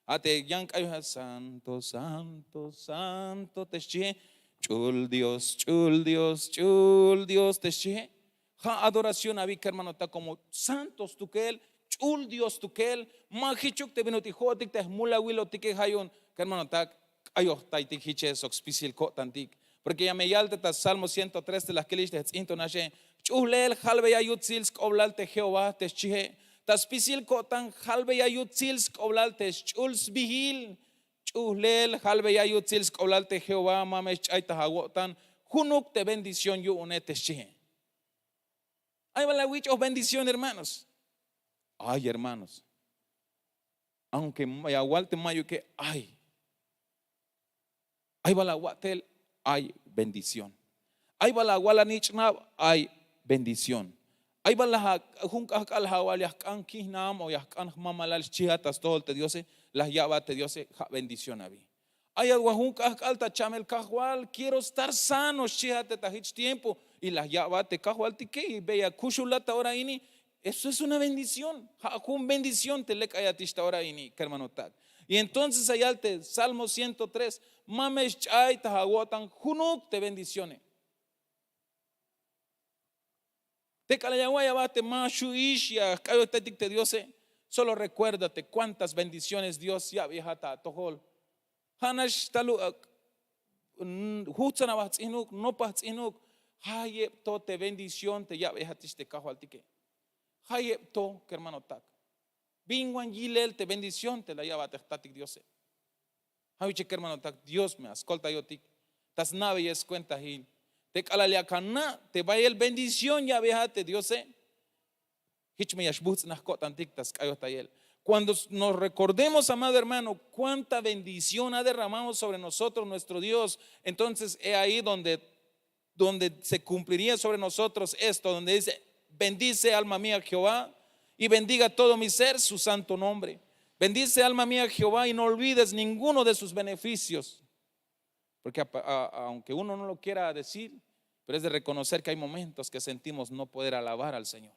Ja' te yan k'ayoj: Santo, santo, santo, te xchie. Ch'ul Dios, ch'ul Dios, ch'ul Dios, te xchie. Ja' adoración abi, kermanotak, como santo stukel, ch'ul Dios stukel. Ma jichuk te bin ut'il jo'otik te jmulawilotike, ja' yu'un, kermanotak, k'ayojtaytik jiche sok spisil ko'tantik. Porque ya me yal te ta Salmo ciento tres te la jkilix te jts'in to naxe: Ch'uhlel jalbeya yutsil sk'oblal te Jehová, te xchie. Ta spisil ko'tan jalbeya yutsil sk'oblal te sch'ul sbijil. Ch'uhlel jalbeya yutsil sk'oblal te Jehová, ma me xch'ay ta awo'tan junuk te bendición yu'une, te xchie. Ay bal awich'oj bendición, hermanos. Ay, hermanos. Aunque ya awal te mayuke, ay. Ay bal awa'tel, ay bendición. Ay bal awal anich'nab, ay bendición. Ay bal la jun k'ajk'al awal ya jk'an kijnam o ya jk'an jmamalal, xchihat ta stojol te Diose, la ya'bat te Diose, ja' bendición abi. Ayat wa jun k'ajk'al ta chamel: Kajwal, quiero estar sano, xchihat te ta jich tiempo, y la ya'bat te Kajwaltike y beya kuxulat ta ora ini. Eso es una bendición. Ja' jun bendición te lek ayatix ta ora ini, kermanotak. Y entonces ya yal te Salmo ciento tres: Ma me xch'ay ta awo'tan junuk te bendicióne. Te k'alal ya awa'iy aba te ma xu'ix ya jk'ayojtaytik te Diose, solo recuérdate cuántas bendiciones Dios ya'beyejat ta atojol. Ja'nax tal u, jujts'an aba jts'ijnuk, nopaj jts'ijnuk. Jayeb to te bendición te ya'beyejatix te Kajwaltike. Jayeb to, kermanotak. Bin wan yilel te bendición te la ya'bat te jtatik Diose. Ja' wiche, kermanotak, Dios me askoltayotik, ta sna'beyel skuentail. Te k'alal yak ana' te bayel bendición ya'beyejat te Diose, jich me ya xbujts'naj ko'tantik ta sk'ayojtayel. Cuando nos recordemos, amado hermano, cuánta bendición ha derramado sobre nosotros nuestro Dios, entonces he ahí donde, donde se cumpliría sobre nosotros esto, donde dice: Bendice, alma mía, Jehová, y bendiga todo mi ser su santo nombre. Bendice, alma mía, Jehová, y no olvides ninguno de sus beneficios. Porque a, a, aunque uno no lo quiera decir, pero es de reconocer que hay momentos que sentimos no poder alabar al Señor,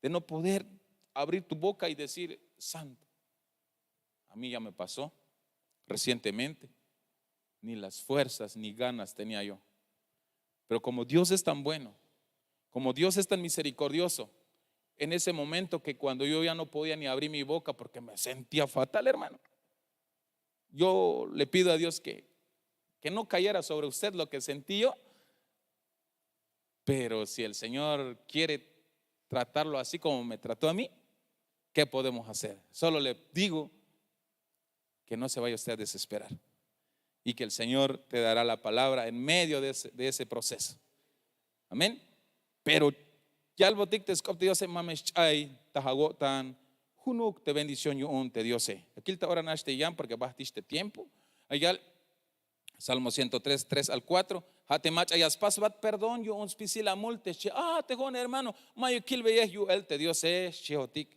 de no poder abrir tu boca y decir: Santo. A mí ya me pasó recientemente, ni las fuerzas ni ganas tenía yo. Pero como Dios es tan bueno, como Dios es tan misericordioso, en ese momento que cuando yo ya no podía ni abrir mi boca porque me sentía fatal, hermano, yo le pido a Dios que, que no cayera sobre usted lo que sentí yo, pero si el Señor quiere tratarlo así como me trató a mí, ¿qué podemos hacer? Solo le digo que no se vaya usted a desesperar y que el Señor te dará la palabra en medio de ese, de ese proceso. Amén. Pero yalbotik te sk'op te Diose: Ma me xch'ay ta awo'tan junuk te bendición yu'un te Diose. Ya kil ta ora nax te yan porque bajtix te tiempo. Ay yal Salmo ciento tres, tres al cuatro. Ja' te mach'a ya spasbat perdón yu'un spisil amul te xchi: Ah, te jo'on hermano, mayuk kilbeyej yu'el te Diose, xchiotik.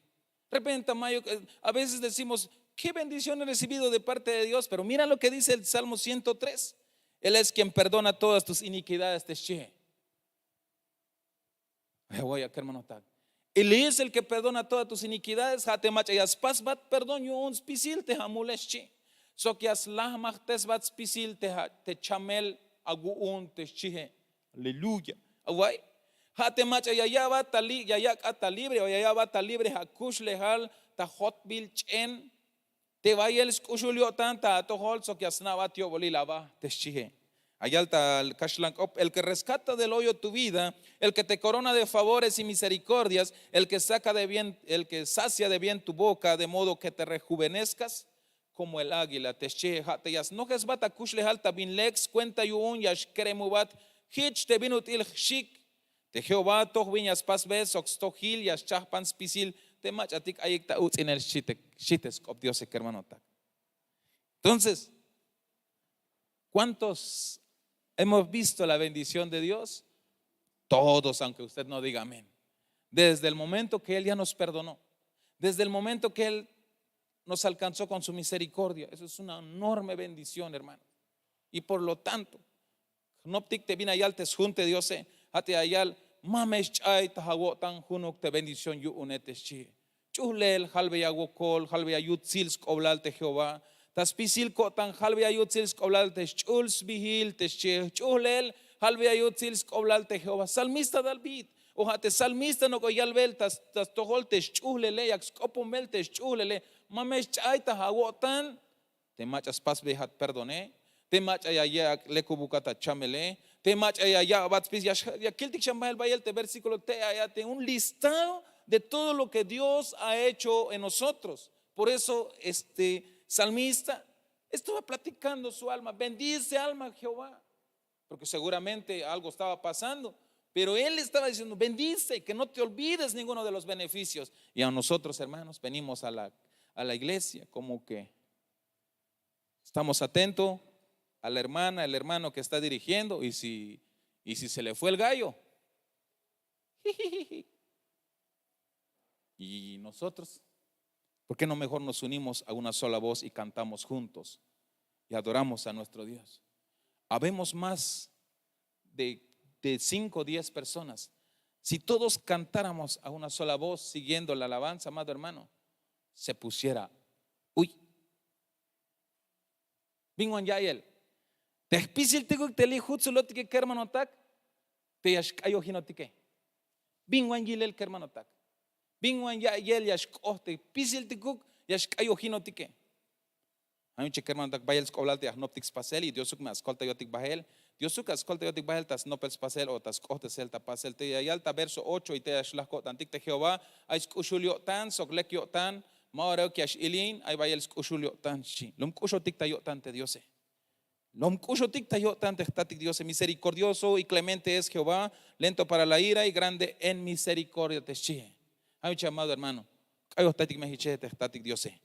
Repente mayuk, eh, a veces decimos: ¿Qué bendición he recibido de parte de Dios? Pero mira lo que dice el Salmo ciento tres: Él es quien perdona todas tus iniquidades, te xchi. Ay, awo'ya, kermanotak. Él es el que perdona todas tus iniquidades. Ja' te mach'a ya spasbat perdón yu'un spisil te amule xchi, sok ya slajmajtesbat spisil te chamel awu'un te xchie. Aleluya. Away, ja' te mach'a ya ya'bat ta li ya yak'at ta libre o ya ya'bat ta libre akuxlejal ta jotbil ch'en. Te bayel sk'uxul yo'tan ta atojol sok ya sna'bat yo'bolil aba te xchie. Ayal ta kaxlan k'op: el que rescata del hoyo tu vida, el que te corona de favores y misericordias, el que saca de bien, el que sacia de bien tu boca, de modo que te rejuvenezcas como el águila te xchie. Ja' te ya snojesbat akuxlejal ta bin lek skuenta yu'un ya xkeremubat jich te bin ut'il jxik te Jehová toj bin ya spasbe sok stojil ya schajpan spisil te mach'atik ayik ta uts'inel xchi te sk'op Diose kermanotak. Entonces, ¿cuántos hemos visto la bendición de Dios? Todos, aunque usted no diga amén. Desde el momento que Él ya nos perdonó, desde el momento que Él nos alcanzó con su misericordia, eso es una enorme bendición, hermano. Y por lo tanto, jnoptik te bin ayal te sjun te Diose, ja' te ayal: ma me xch'ay ta awo'tan junuk te bendición yu'une te xchi. Ch'uhlel, jalbeya wokol, jalbeya yutsil sk'oblal te Jehová. Ta spisil ko'tan jalbeya yutsil sk'oblal te xch'ul sbijil te xchi. Ch'uhlel, jalbeya yutsil sk'oblal te Jehová. Salmista David, o ja' te salmista nok'o yalbel ta stojol te xch'uhlele, yak sk'opomel te xch'uhlele: ma me xch'ay ta awo'tan te mach'a spasbejat perdone, te mach'a ya yak' lekubukat achamele, te mach'a ya ya'bat spis. Ya kiltik xan bahel bayel te versíkulo te ay a te un listado de todo lo que Dios ha hecho en nosotros. Por eso este salmista estaba platicando su alma: bendice, alma, Jehová, porque seguramente algo estaba pasando, pero él estaba diciendo: bendice, que no te olvides ninguno de los beneficios. Y a nosotros, hermanos, venimos a la, a la iglesia como que estamos atentos a la hermana, el hermano que está dirigiendo, y si, y si se le fue el gallo, y nosotros, ¿por qué no mejor nos unimos a una sola voz y cantamos juntos y adoramos a nuestro Dios? Habemos más de, de cinco o diez personas. Si todos cantáramos a una sola voz siguiendo la alabanza, amado hermano, se pusiera, uy, bin wan ya'iyel te jpisiltikuk te li jutsulotike kermanotak, te ya xk'ayojinotike. Bin wan yilel kermanotak, bin wan ya'iyel ya xk'oht te jpisiltikuk ya xk'ayojinotike. Ay uche kermanotak, bayel sk'oblal te ya jnoptik spasel y Diosuk me askoltayotik bahel. Diosuk askoltayotik bahel ta snopel spasel o ta sk'ohtesel ta pasel. Te ya yal ta verso ocho y te ya xlaj ko'tantik te Jehová ay sk'uxul yo'tan sok lek yo'tan. Ma ora euk ya x'ilin, ay bayel sk'uxul yo'tan xchi. Lom k'uxotik ta yo'tan te Diose. Lom k'uxotik ta yo'tan te jtatik Diose. Misericordioso y clemente es Jehová, lento para la ira y grande en misericordia te xchie. Ay uche, amado hermano, k'ayojtaytik me jiche te jtatik Diose.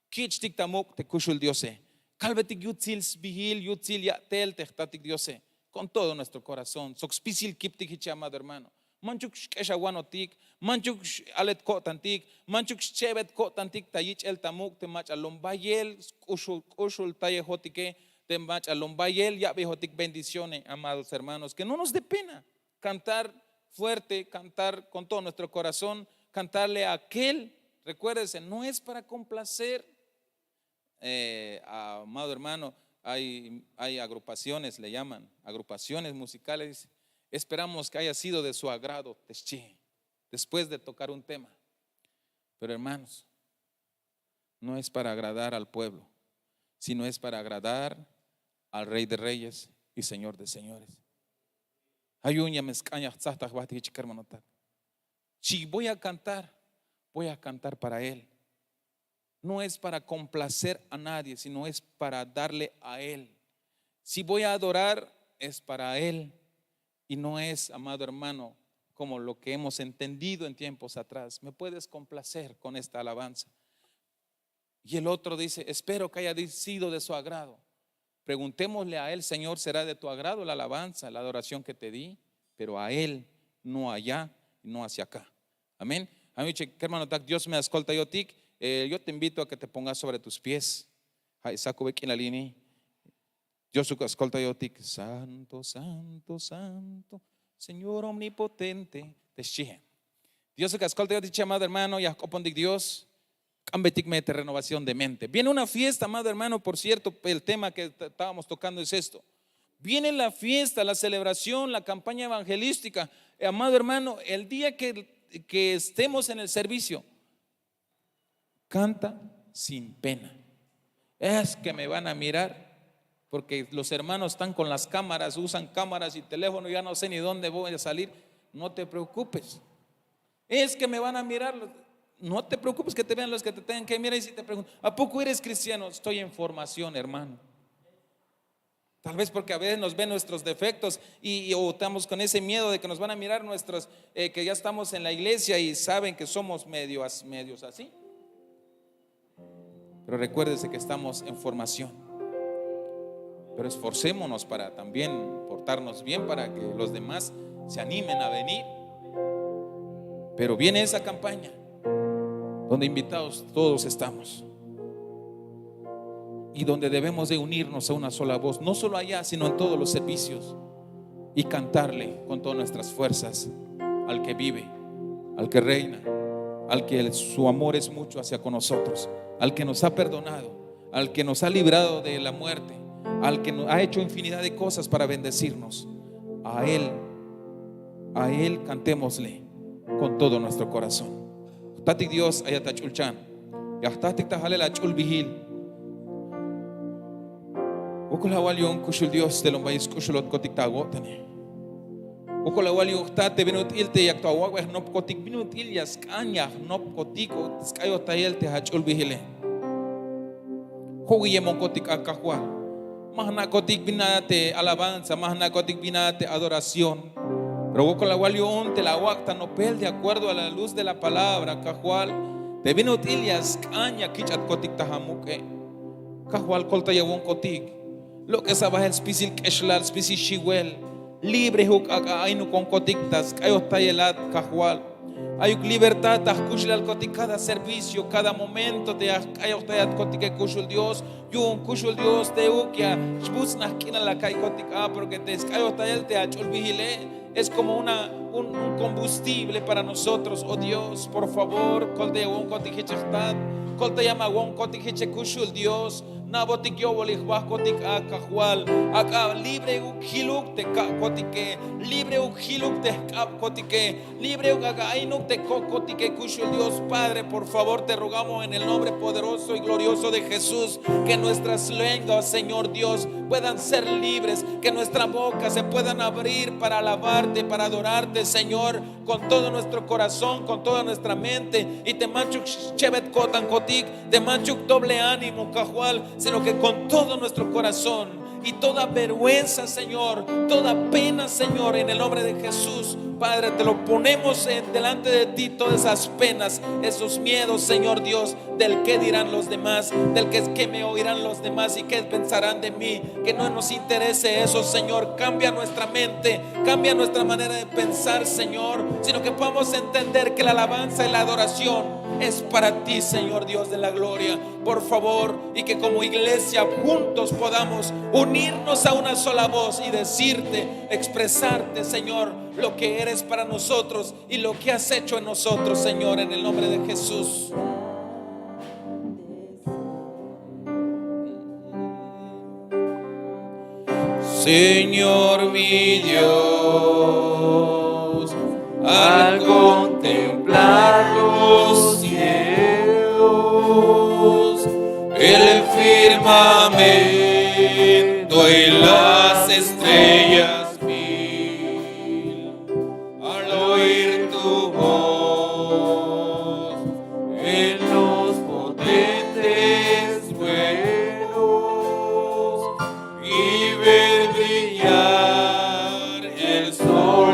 Kich'tik ta muk' te kuxul Diose. Kalbetik yutsil sbijil, yutsil ya'tel te jtatik Diose con todo nuestro corazón. Sok spisil kiptik jiche, amado hermano. Manchuk xk'exawanotik, manchuk x'alet ko'tantik, manchuk xchebet ko'tantik ta yich'el ta muk' te mach'a lom bayel sk'uxul k'uxultayejotike, te mach'a lom bayel ya'beyotik bendiciones, amados hermanos, que no nos dé pena cantar fuerte, cantar con todo nuestro corazón, cantarle a aquel. Recuérdese, no es para complacer. Eh, amado hermano, hay, hay agrupaciones, le llaman, agrupaciones musicales. Esperamos que haya sido de su agrado te xchi, después de tocar un tema. Pero hermanos, no es para agradar al pueblo, sino es para agradar al Rey de Reyes y Señor de Señores. Ay un ya me sk'an ya jtzaj ta jbahtik jich kermanotak. Si voy a cantar, voy a cantar para Él. No es para complacer a nadie, sino es para darle a Él. Si voy a adorar, es para Él. Y no es, amado hermano, como lo que hemos entendido en tiempos atrás. Me puedes complacer con esta alabanza. Y el otro dice: espero que haya sido de su agrado. Preguntémosle a él: Señor, ¿será de tu agrado la alabanza, la adoración que te di? Pero a él, no allá, no hacia acá. Amén. Amén. Kermanotak, Dios me ascolta yotik. Eh, yo te invito a que te pongas sobre tus pies. Ay, saco ve quién la línea. Dios su ascolta yotik. Santo, santo, santo, Señor omnipotente. Te xchihe. Dios, skoltayot, amado hermano, ya jk'opontik Dios. K'ambetik me te renovación de mente. Viene una fiesta, amado hermano, por cierto, el tema que t- estábamos tocando es esto. Viene la fiesta, la celebración, la campaña evangelística. Eh, amado hermano, el día que, que estemos en el servicio, canta sin pena. Es que me van a mirar, porque los hermanos están con las cámaras, usan cámaras y teléfono, ya no sé ni dónde voy a salir. No te preocupes. Es que me van a mirar. No te preocupes que te vean los que te tengan que mirar. Y si te preguntan, ¿a poco eres cristiano? Estoy en formación, hermano. Tal vez porque a veces nos ven nuestros defectos y, y- o estamos con ese miedo de que nos van a mirar nuestros, eh, que ya estamos en la iglesia y saben que somos medio as- medios así. Pero recuérdese que estamos en formación. Pero esforcémonos para también portarnos bien para que los demás se animen a venir. Pero viene esa campaña donde invitados todos estamos y donde debemos de unirnos a una sola voz, no solo allá, sino en todos los servicios, y cantarle con todas nuestras fuerzas al que vive, al que reina, al que su amor es mucho hacia con nosotros, al que nos ha perdonado, al que nos ha librado de la muerte, al que nos ha hecho infinidad de cosas para bendecirnos. A Él, a Él cantémosle con todo nuestro corazón. Jtatik Dios, ayat ta ch'ulchan. Ya jtatik ta jalel ach'ulbijil. Wokol awal yu'un kuxul Dios te lombayix sk'uxulotkotik ta awo'tane. Wokol awal yu'un jtat te bin ut'il te yak to awak'bey jnopkotik, bin ut'il ya sk'an ya jnopkotik o sk'ayojtayel te ach'ulbijile. Jo'wiyemonkotik a Kajwal. Ma jna'kotik bin a te alabanza, ma jna'kotik bin a te adoración. Pero wokol awal yu'un te la awak' ta nopel de acuerdo a la luz de la palabra, Kajwal, te bin ut'il ya sk'an ya kich'atkotik ta amuk'e. Kajwal, koltayawonkotik. Lok'es abajel spisil k'exlal, spisil xiwel. Libre juk' ak'a ainukonkotik ta sk'ayojtayelat, Kajwal. Ayuk libertad ta jkuxlejalkotik cada servicio, cada momento te ya jk'ayojtayatkotik kuxul Dios. Yu'un kuxul Dios te uk ya xbuts' naj k'inal la ka'ykotik a, porque te sk'ayojtayel te ach'ulbijile es como una, un, un combustible para nosotros, oh Dios. Por favor, koltayawonkotik jich jtat, koltayawonkotik jich kuxul Dios. Na'botik yo'bolil jbajkotik a, Kajwal. Ak'a libre uk jiluk te kak'kotike, libre uk jiluk te jk'abkotike, libre uk ak'a ainuk te kokkotike kuxul Dios. Padre, por favor, te rogamos en el nombre poderoso y glorioso de Jesús, que nuestras lenguas, Señor Dios, puedan ser libres, que nuestra boca se puedan abrir para alabarte, para adorarte, Señor, con todo nuestro corazón, con toda nuestra mente. Y te manchuk chebet ko'tankotik, te manchuk doble ánimo, Kajwal, sino que con todo nuestro corazón y toda vergüenza, Señor, toda pena, Señor, en el nombre de Jesús. Padre, te lo ponemos en- delante de ti, todas esas penas, esos miedos, Señor Dios, del qué dirán los demás, del qué, qué me oirán los demás y qué pensarán de mí. Que no nos interese eso, Señor. Cambia nuestra mente, cambia nuestra manera de pensar, Señor, sino que podamos entender que la alabanza y la adoración es para ti, Señor Dios de la gloria. Por favor, y que como iglesia juntos podamos unirnos a una sola voz y decirte, expresarte, Señor, lo que eres para nosotros y lo que has hecho en nosotros, Señor, en el nombre de Jesús. Señor mi Dios, al contemplar los cielos, el firmamento y las estrellas mil, al oír tu voz en los potentes vuelos, y ver brillar el sol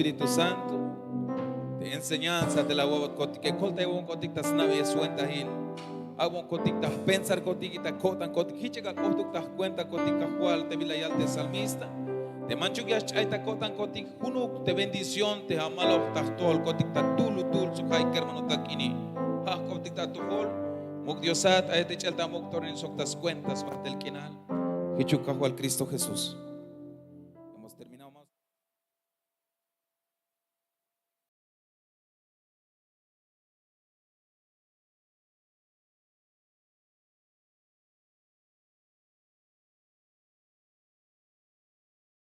Espíritu Santo, te enseñanza te la awa'botkotik, koltaywonk'otik ta sna'beyel swentail. Awonkotik ta jpensarkotik y ta ko'tankotik, jich ek' ak'ohtuk ta jkuentakotik Kajwal, te bila yal te salmista, te manchuk ya xch'ay ta ko'tankotik junuk te bendición te amaloj ta jtojolkotik ta tuhlutuhl sok ay kermanotak ini. Ja' jk'optik ta atojol, muk' Diosat, ay te ch'el ta muk' toronil sok ta skuenta sbajtel k'inal. Jichuk Kajwal Cristo Jesús.